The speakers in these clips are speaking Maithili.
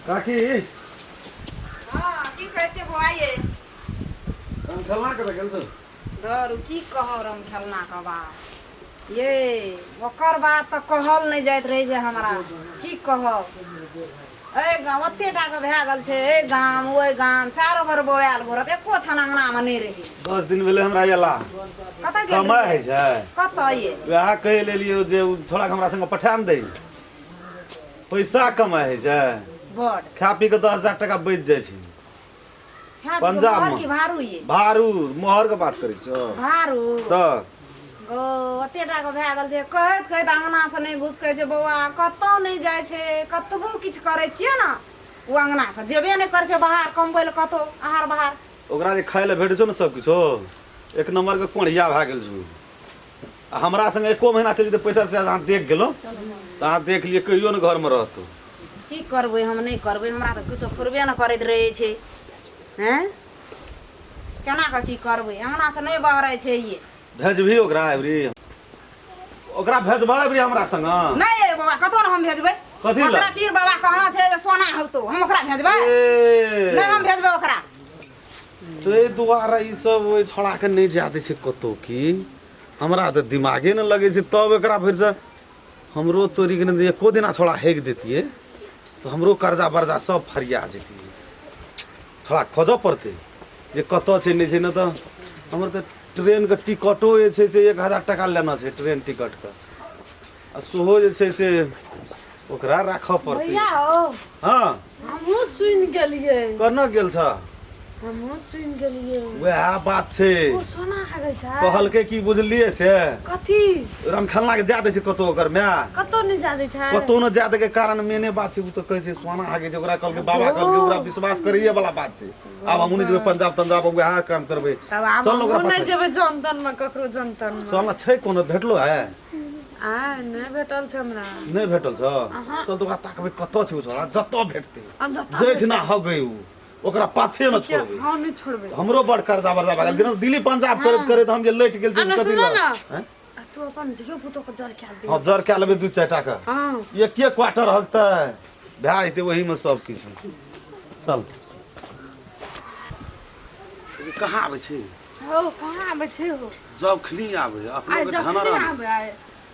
काकी। हँ, की कहै छियै बौआ ये? हम खेलना कतऽ गेल छौ? धरू, की कहब रम खेलनाके बात ये, ओकर बात तऽ कहल नहि जाइत रहै छै हमरा। की कहब, एहि गाम ओते टाके भए गेल छै, एहि गाम ओहि गाम चारो भर बौआयल घुरत, एको क्षण अङ्गनामे नहि रहै। 10 दिन भेलै हमरा अयला। कतऽ गेल कमाइ रहियै? होइ छै। कतऽ ये? वएह कहि लेलियै जे ओ छोड़ा के हमरा संगे पठा ने दै। पैसा कमाइ होइ छै। बड खा पी के 10,000 टाका बचि जाइ छै। खाय पी के। पंजाब मोहर मे। की भारू ये? भारू, मोहर के बात करै छौ। भारू। तऽ गो ओते टाके भए गेल छै, कहैत कहैत अङ्गनासँ नहि घुसकै छै बौआ, कतहु नहि जाइ छै। कतबो किछु करै छियै ने, ओ अङ्गनासँ जेबे नहि करै छै बाहर कमबै लए कतहु आहार बाहर। ओकरा जे खाय लए भेटै छौ ने सब किछो, एक नंबर के कोढ़िया भए गेल छौ। आ हमरा संगे एको महीना चलि जेतै पैसा से, अहाँ देख गेलहुँ तऽ अहाँ देख लिअ, कहियो ने घरमे रहतौ। की करबै हम, नहि करबै, हमरा तऽ किछो फुरबे नहि करैत रहै छै। हँ, केना कऽ की करबै? अङ्गनासँ नहि बहरै छै ये। भेजबही ओकरा अबरी? ओकरा भेजबह अबरी हमरा संग? नहि ये बौआ, कतौ ने हम भेजबै। कथी लए? ओकरा पीर बाबा कहना छै जे सोना होतौ, हम ओकरा भेजबै? ए, नहि हम भेजबै ओकरा। ताहि दुआरे ई सब ओहि छोड़ाके नहि जाय दै छै कतहु। की हमरा तऽ दिमागे ने लगै छै। तब एकरा फेरसँ हमरो तोरी के ने एको दिना छोड़ा हेक देतियै तऽ हमरो कर्जा बर्जा सब फरिया जैतियै। थोड़ा खोजऽ पड़तै जे कतऽ छै नहि छै। नहि तऽ हमर तऽ ट्रेनके टिकटो जे छै से 1000 टाका लेना छै ट्रेन टिकटके, आ सेहो जे छै से ओकरा राखऽ पड़तै। भैया हो। हँ। हमहूँ सुनि गेलियै। कना गेल छ? हमहूँ सुनि गेलियै। वएह बात छै। ओ सोना हागै छै। कहलकै की बुझलियै से? कथी? रमखेलना के जा दै छै कतौ ओकर माय? कतौ नहि जा दै छै। कतौ न जा दै के कारण मेने बात छै। ओ तऽ कहै छै सोना हागे छै। ओकरा कहलकै, बाबा कहलकै, ओकरा विश्वास करैये वाला बात छै। आब हमहूँ नहि जेबै पंजाब तंजाब, हम वएह काम करबै। तब आब चल ओकरा हमहूँ नहि पास। जेबै जनतन मे, ककरो जनतन मे। चल न, छै कोनो भेटलो है? आय, नहि भेटल छै हमरा। नहि भेटल छ? चल तऽ ओकरा ताकबै, कतऽ छै ओ छोड़ा। जतऽ भेटतै, आब जतऽ जेठना हगै ओ, ओकरा पाछे न छोड़बै। हँ, नहि छोड़बै। हमरो बड़ कर्जा बर्जा भए गेल। जेना दिल्ली पंजाब करैत करैत हम जे लटि गेल छी आ ने कथी सुनो लए? ने। हैं? आ तू अपन धियो पुतो के जर कए दे। हँ, जर कए लेबै दू चारि टा के। हँ। एके क्वार्टर हगतै, भए जेतै ओहीमे सब किछु। चल, कहाँ आबै छै? हौ, कहाँ आबै छै हौ? जखनी आबै अपनो आइ के जखने धनरम आबै आइ।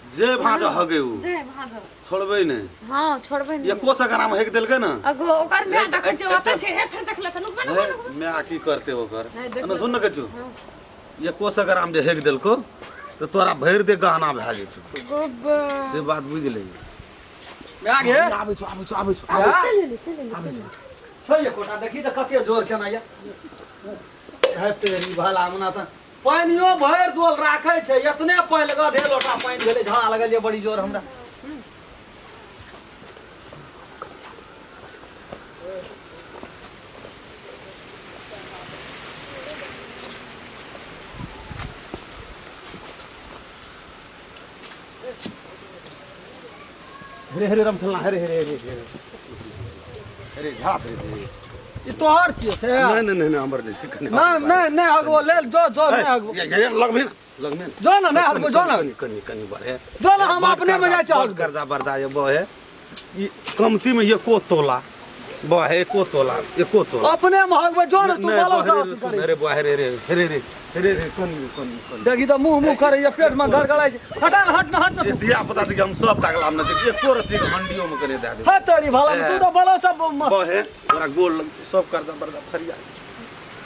जे भाँज हगै ओ दे भाँज। छोड़बै नहि। हँ, छोड़बै नहि। एको सए ग्राम हेक देलकै ने। अगो ओकर माय देखै छै, ओतऽ छै। हे, फेर देखले तऽ नुकबे हे, माय की करतै ओकर? नहि, देख। एना सुन ने कछु, एको सए ग्राम जे हेक देलको तऽ तोरा भरि दे गहना भए जेतौ। गोबर। से बात बुझि लही। माय गे। आबै छौ, आबै छौ, आबै छौ, आबै छौ। चलि एलै, चलि एलै, चलि एलै। छै एकोटा, देखी तऽ कते जोर केना यऽ। हे तेरी भला मना, तऽ पानियो भरि डोल राखै छै। एतने पानि लगा आधे लोटा पानि भेलै, झड़ा लगल जे बड़ी जोर हमरा। हेरे हेरे रम खेलना, हेरे हेरे हेरे हेरे हेरे झाप रे रे। ई तोहर छियै से? नहीं नहीं नहीं नहीं, हमर नहीं छै, कनि। नहि नहि नहि हगबो लेल, जो जो, नहि हगबो। ये ये लगबे ना, लगबे ना। जो ना, नहि हगबो, जो ना। कनि कनि कनि बढ़े। जो ना, हम अपने में जाइ छी हगबो। कर्जा बर्जा ये बहे ई कमती में एको तोला बहे, एको तोला, एको तोला। अपने में हगबो, जो ना। तू नहीं, बोलो बहे रे, से सुन, अरे बहे रे रे रे रे रे रे, कनि कनि कनि। देखी तऽ मुँह मुँह करैया, पेट में गड़गड़ाइ छै। हटा ना, हट ना, हट ना। ये धिया पुता देखि, हम सब टाकला हम न एको रत्ती के हंडियो में कने दए देबै। हे तेरी भला, तू तऽ बोलो सब बहे तोरा गोल लग सब कर्जा बर्जा फरिया,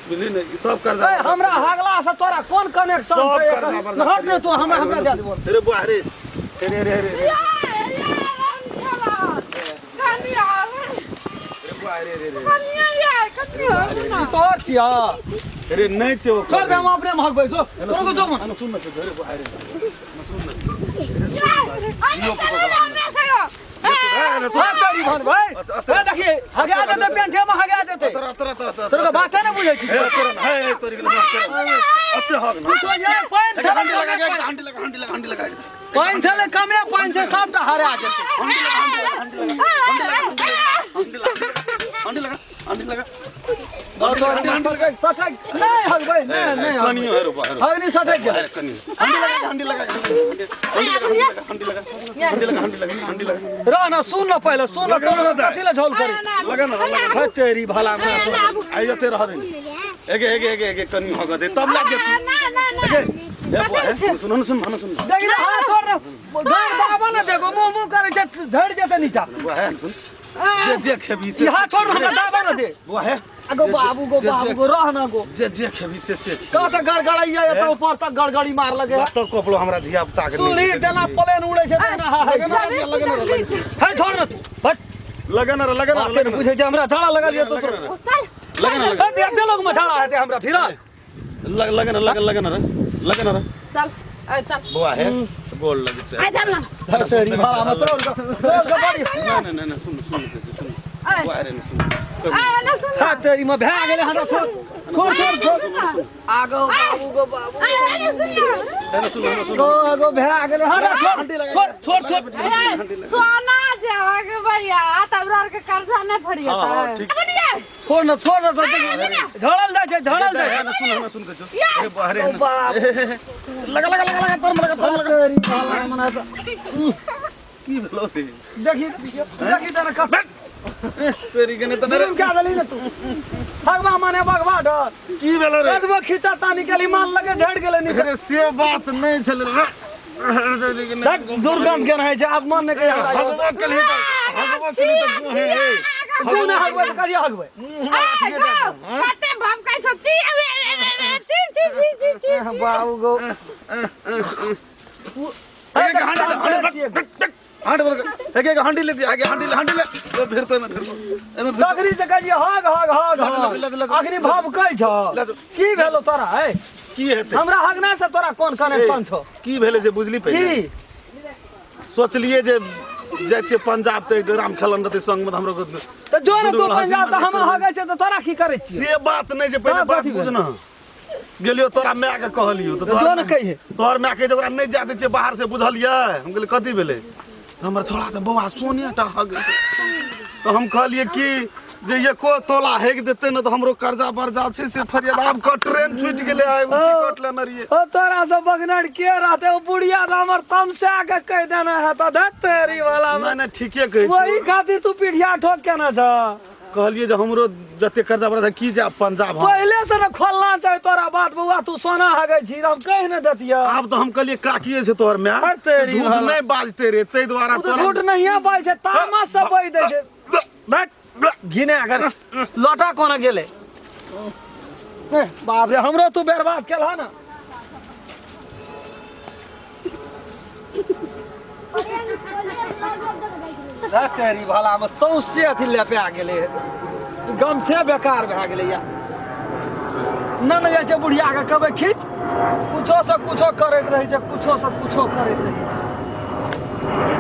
बुझली ने? ई सब कर्जा। ए, हमरा हगला से तोरा कोन कनेक्शन सब छै? कर्जा बर्जा। हट ने तू, हमरा हमरा दे देबो। अरे बुआ रे रे रे रे रे, अरे बुआ रे रे रे। ई तोहर छियै? अरे नहीं छै ओकर। छोड़ दे, हम अपने में हगबै। जो तोरो के जो मन। सुन न, अरे बुआ रे। हाँ तेरी भन भाई, हे देखिए, हगा देते, पेंठे में हगा देते। तोरा के बाते ने बुझै छी। तो ये पानि छलै, पानि छलै कमे, पानि छै सबटा हरा जेतै। सटक सटक नहीं हगबै नहीं नहीं कनियो हेरो बा हेरो हगनी सटक गेल अरे कनियो हंडी लगा हंडी लगा हंडी लगा हंडी लगा हंडी लगा हंडी लगा रह ना सुन ना पहले सुन ना तोड़ कथी ले झोल करे लगा ना लगा है तेरी भला में आई जते रह दे एगे एगे एगे एगे कनियो हग दे तब लाग जेतु ना ना ना ए बुआ हे सुन न सुन न सुन देख ना हाथ छोड़ ना घर दाबा ना देखो मुंह मुंह करे छै झड़ जेते नीचा बुआ हे सुन जे जे खेबी से ई हाथ छोड़ हमरा दाबा ना दे बुआ हे अगो बाबू गो बाबू गो रह ना गो जे जे खेबी से से का त गड़गड़ैया एत ऊपर तक गड़गड़ी मार लगे तो कपड़ो हमरा धिया पुता के सुनली जेना प्लेन उड़ै छै तेना हा हा लगा ना है छोड़ ना तू हट लगा ना लगा ना बाते न बुझै छै हमरा झाड़ा लगल ये तो लगा चल लगा ना हे देख लोग में झाड़ा हेतै हमरा फिर लगा ना लगा लगा ना लगा ना चल ए चल बुआ हे गोल लगे छै आ चल ना है तेरी भला में तोड़ के तोड़ के बड़ी ना ना ना ना सुन सुन सुन बुआ रे ना सुन आ ना सुन है तेरी में भए गेलै हमरा छोड़ छोड़ छोड़ छोड़ आगो बाबू गो बाबू आ ना सुन ना ना सुन ना सुन गो आगो भए गेलै हमरा छोड़ छोड़ छोड़ छोड़ ए, सोना जे होगे भैया तब के कर्जा नहीं फरियता हाँ, हाँ, ठीक। छोड़ ना छोड़ ना झड़ल जाइ छै झड़ल जाइ छै ना सुन ना सुन के अरे बुआ रे ओ बाप लगा लगा लगा लगा तोर लगा तोर लगा तेरी भला मना त की भेलो रे देखी देखी तने कत तेरी के ने त जुलुम क्या देली ने तू भगवा माने भगवा डर की भेलो रे कतबो खींचा तानी के मान लगे झड़ गेलै नीचे अरे से बात नहीं छले रे तेरी के ने देख दुर्गंध के रहै छै आब मन नहि कहिया हगबो के लिए त हगबो के लिए त गुहे हे तू नहि हगबै तऽ कहिया हगबै कते भमकै छौ छी छी छी छी छी छी बाबू गो एक हांडी हांडी एक एक हांडी ले आगे हांडी ले हांडी ले फिर तो फिर एमे तखनी से कहलियै हग हग हग लग, लग, लग। अखनी भाव कहै छौ लग। की भेलो तोरा है की हेतै हमरा हगना से तोरा कोन कनेक्शन छौ की भेलै से बुझली पहिले की सोचलिए जे जाइ छियै पंजाब तऽ राम खेलन रहतै संगमे तऽ हमरो तऽ जो ने तू गुरु हँसी पंजाब तऽ मजाक हम हगै छै तऽ तोरा की करै छियै से बात नहि छै पहिले हाँ, बात कथी बुझ ना गेलियो तोरा माय के कहलियो तऽ जो ने कहिए तोहर माय के ओकरा नहि जाय दै छियै बाहर से बुझलियै हम कहलियै कथी भेलै हमर छोड़ा तऽ बौआ सोने टा हगै छै। तऽ हम कहलियै कि जे एको तोला हेक देतै ने तऽ हमरो कर्जा बर्जा छै से फरियाद आब के ट्रेन छूटि गेलै आइ एगो टिकट लेने रहियै ओ तोरा से बगनर के रहते ओ बुढ़िया तऽ हमर तमसा के कहि देने है तऽ धत तेरी वाला में नहि नहि ठीके कहै वही छी खातिर तू पीढ़िया ठोक केना छ कहलियै जे हमरो जते कर्जा बर्जा की जायब पंजाब हम पहिले से ने खोलना चाही तोरा बात बौआ तू सोना हगै छी हम कहि ने देतियऽ आब तऽ हम कहलियै काकिए छै तोहर माय अरे तेरी झूठ भला। नहि बाजते रे ताहि दुआरे ओ तऽ झूठ नहिये बाजै छै तामस से बाजि दै छै धत घिने अगर लोटा कोना गेलै ए, बाप रे हमरो तू बर्बाद केलह ने धत तेरी भला में सौंसे अथी लेपा गेलै गमछे बेकार भए गेलै या न ने जाइ छै बुढ़िया के कहबै खींच कुछो से कुछो करैत रहै छै कुछो से कुछो करैत रहै छै।